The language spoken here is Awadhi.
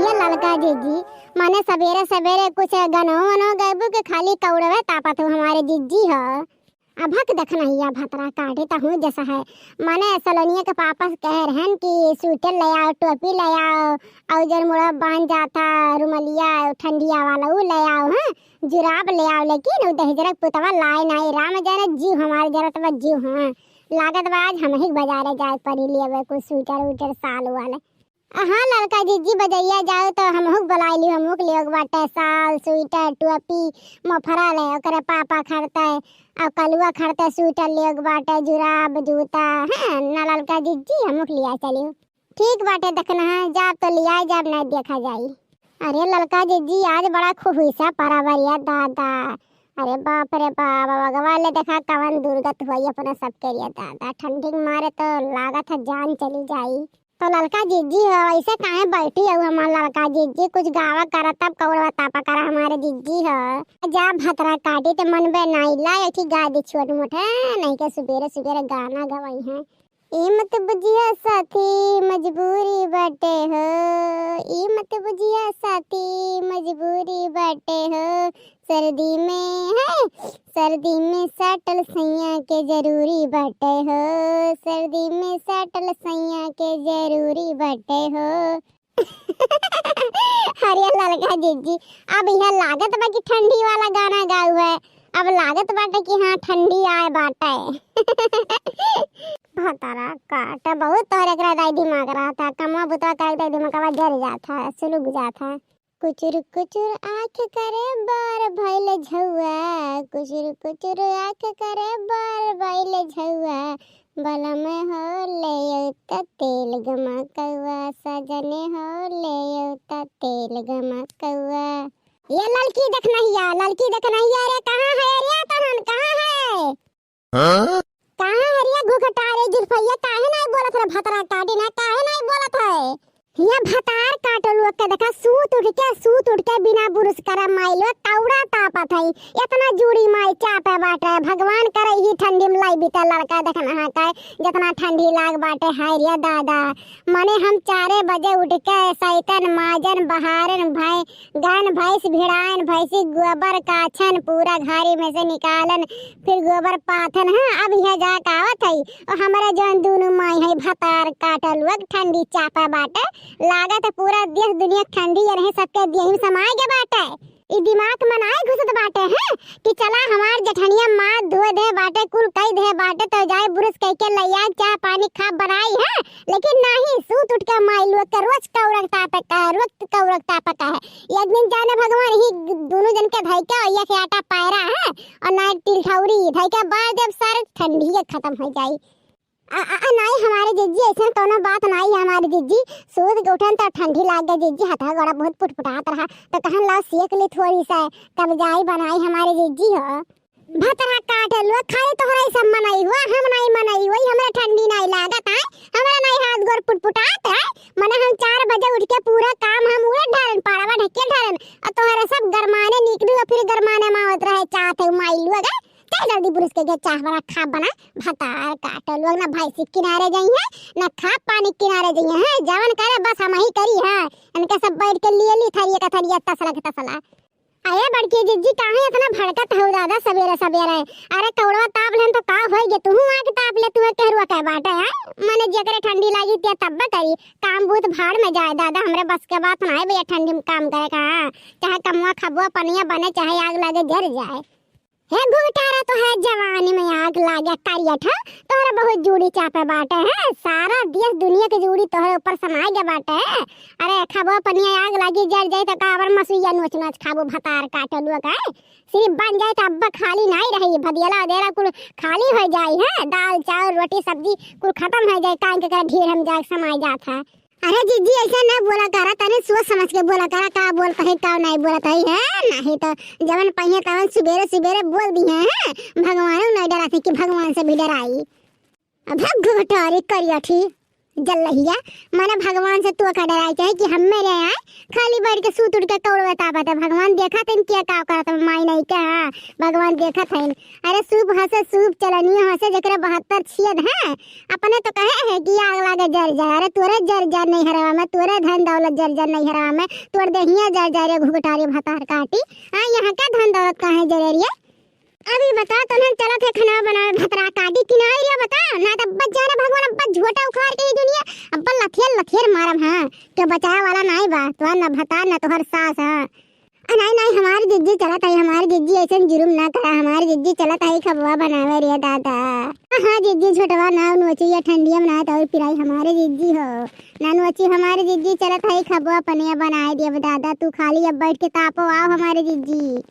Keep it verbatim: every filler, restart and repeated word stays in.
ये ललका जिज्जी, माने सबेरे सबेरे कुछ गनहु वनहु गइबू कि खाली कौड़वे तापत हो हमारे जिज्जी हो। अभक देखनहिया भतरा काटे तहूँ जस है। माने सलोनिया के पापा से कहे रहन कि स्वेटर ले आओ, टोपी ले आओ, और जन मुड़ा बांध जाता रुमलिया ठंडिया वाला ऊ ले आओ, हाँ, जुराब ले आओ, लेकिन ऊ दहिजरक पुतवा लाए नाई। राम जाने जीव हमारे जरत बा जीव, हाँ। लागत बा आज हमही के बाजारे जाए पड़ी लेवे कुछ स्वेटर उटर साल वाले। हाँ ललका जिज्जी, बजरिया जाओ तो हमहू के बोलाई लियो, हमहू के लेग बाटे साल, स्वेटर, टोपी, मफरल है, ओकरे पापा खरते, और कलुआ खरते स्वेटर लेग बाटे, जुराब, जूता, हैं ना ललका जिज्जी, हमहू के लिया चलियो। ठीक बाटे, देखना है, जाब तो लिया जाब, नहीं देखा जाई। अरे ललका जिज्जी, आज बड़ा खुबीसा परबरिया दादा। अरे बाप रे बाप, अब अगवा ले देखा कवन दुर्गत हुई अपना सबके लिए दादा। ठंडी के मारे तो लागत है जान चली जाई। तो ललका जिज्जी हो, ऐसे काहे बैठी हो हमार ललका जिज्जी? कुछ गावा करा तब कौड़वा तापा करा हमारे जिज्जी हो। जा भतरा काटी तो मन बे नाई ला, एक ही गा दी छोट मोट है, नहीं के सुबेरे सुबेरे गाना गवाई है। ई मत बुझिया साथी मजबूरी बाटे हो, ई मत बुझिया साथी मजबूरी बाटे हो, सर्दी में है, सर्दी में साटल सैया के जरूरी बाटे हो, सर्दी में साटल सैया के जरूरी बाटे हो। अरे ललका जिज्जी, अब यह लागत बा कि ठंडी वाला गाना गाऊ है। अब लागत बाटे कि हाँ ठंडी आए बाटे। भतारा काट बहुत तोहरे एकरा दाई दिमाग रहता, कमवा बुतवा करे दाई दिमागवा जर जाता, सुलुग जाता। कुचुर कुचुर आँख करे बार भइल झौआ, कुचुर कुचुर आँख करे बार भइल झौआ, बलम हो ले त तेल गमकौआ, सजने हो ले त तेल गमकौआ। ये ललकी देखनहिया, ललकी देखनहिया रे, कहाँ है रे तनन, कहाँ है? हाँ? कहाँ है रे घुघटा रे जुल्फैया, काहे नाई बोलत रे भतरा काटी ना, काहे नाई बोलत है? ये भतार काटल लोग के देखा, सूत उठ के, सूत उठ के बिना बुरुस करे माई लोग कौड़ा तापत है। इतना जूड़ी माई चापे बाटे, भगवान करे ही ठंडी में लाई बीते ललका देखनहा का, जितना ठंडी लाग बाटे, हाय रे दादा। मने हम चारे बजे उठ के सैतन, माजन, बहारन, भै-, गहन भैंस भिड़ायन, भैंसी गोबर काछन, पूरा घारी में से निकालन, फिर गोबर पाथन। हाँ, अब यह जाके आवत है, और हमारे जौन दूनू माई है, भतार काटल लोग ठंडी चापा बाटे, लागत है पूरा देश दुनिया ठंडी ये नहीं सबके देह में समाए के बाटे। ई दिमाग में नाई घुसत बाटे, हैं, कि चला हमार जेठनिया माथ धोए दे बाटे, कुल कई दे बाटे, तो जाए बुरुस कह के लैया चाह पानी खा बनाई है, लेकिन नहीं, सूत उठ के माई लोग के रोज कौरक तापे का है, रोज कौरक तापे का है। एक दिन जाने भगवान ही दोनों जन के धई के और एक आटा पायरा है और ना टिलठौरी धई के बार जब सारे ठंडी के खत्म हो जाई। आ, आ, आ, नाई हमारे जिज्जी, ऐसन कौनो बात नाई है हमारे जिज्जी। सूत के उठन तो ठंडी लाग गई जिज्जी, हथवा गोड़ा बहुत पुटपुटात रहा, तो कहन लाओ सेक ली थोड़ी सा, तब जाई बनाई हमारे जिज्जी हो। भतरा काटे लोग, खाली तोहरा ही सब मनई हुआ, हम नहीं मनई हुई, हमरा ठंडी नहीं लागत है, हमरा नहीं हाथ गोड़ पुटपुटात है। मने हम चार बजे उठ के पूरा काम हम उड़े ढारन, पाड़वा ढकेल ढारन, और तोहरे सब गरमाने निकलू, और फिर गरमाने में आवत रहे चाहत है माई लोग, हैं? चाहे जल्दी बुरुस के गे चाह बना, खा बना, भतार काटे लोग ना भैंसी किनारे जाई है, ना खा पानी किनारे जाई है, जवन करे बस हम ही करी है। इनके सब बैठ के लिए ली थरिया का थरिया, तसला के तसला। अरे बड़की जिज्जी, काहे इतना भड़कत हो दादा सबेरे सबेरे? अरे कौड़वा ताप लेन तो का होई गे, तुहू आके ताप ले, तुहे केहरुआ कह बाटे है। मने जेकरे ठंडी लागी ते तब्बे करी, काम बूत भाड़ में जाए दादा, हमरे बस के बात ना है भैया ठंडी में काम करे का। हाँ, चाहे कमुआ खबुआ पनिया बने, चाहे आग लगे जर जाए। हे घुघटारा, तो है जवानी में आग लागे करियठ, तोहरा बहुत जूड़ी चापे बाटे है, सारा देश दुनिया के जूड़ी तोहरे ऊपर समाए गे बाटे। अरे खाबो पनिया आग लागी जर जाई तो का अबर मसुइया नोच नोच खाबो भतार काटे लोग है। सिर्फ बन जाए तो अब्बा खाली नहीं रही, भदियला उदेरा कुल खाली हो जाई है, दाल चावल रोटी सब्जी कुल खत्म हो जाए, काहे के करे ढेर हम जाए समाए जात है। अरे जिज्जी, ऐसे ना बोला करा, तनी सोच समझ के बोला करा, का बोलत है, का नहीं बोलत है, हैं? नहीं तो जवन पहिए तवन सुबेरे सुबेरे बोल दी है, हैं? भगवानो नहीं डराते कि भगवान से भी डराई। अब घुघटारी करियठी। जल्लहिया, माने भगवान से तू का डराई चाहे कि हम्मे रे आए, खाली बैठ के सूत उठ के कौड़वे तापत है। भगवान देखत हइन के का करत है, माई नहीं के, हाँ, भगवान देखत हइन। अरे सूप हंसे, सूप चलनियो हंसे, जेकरे बहत्तर छेद है, अपने तो कहे है कि आग लागे जर जाए। अरे तोरे जर जाए नहीं हरवा में, तोरे धन दौलत जर जाए नहीं हरवा में, तोर देहिया जर जाए रे घुघटारी भतार काटी। हाँ, यहाँ का धन दौलत कहाँ जरे रे? अभी बता, तोहन चलत है खाना बनावे, भतरा काटी कि नाई रे, बता, ना तो बच जाना भगवान, अब बच झोटा उखाड़ के ये दुनिया, अब लथेर लथेर मारब, हाँ, तो बचाए वाला नाई बा, तो ना भता, ना तोहर सास, हाँ। आ, नाई, नाई, हमार जिज्जी चलत है, हमार जिज्जी ऐसन जुर्म ना करा, हमार जिज्जी चलत है खबुआ बनावे रे दादा। हाँ, हाँ, जिज्जी झोटवा ना नोची, या ठंडिया में ना तो और पिराई हमारे जिज्जी हो, ना नोची, हमारे जिज्जी चलत है खबुआ पनिया बनाए देब दादा, तू खाली अब बैठ के तापो आओ हमारे जिज्जी।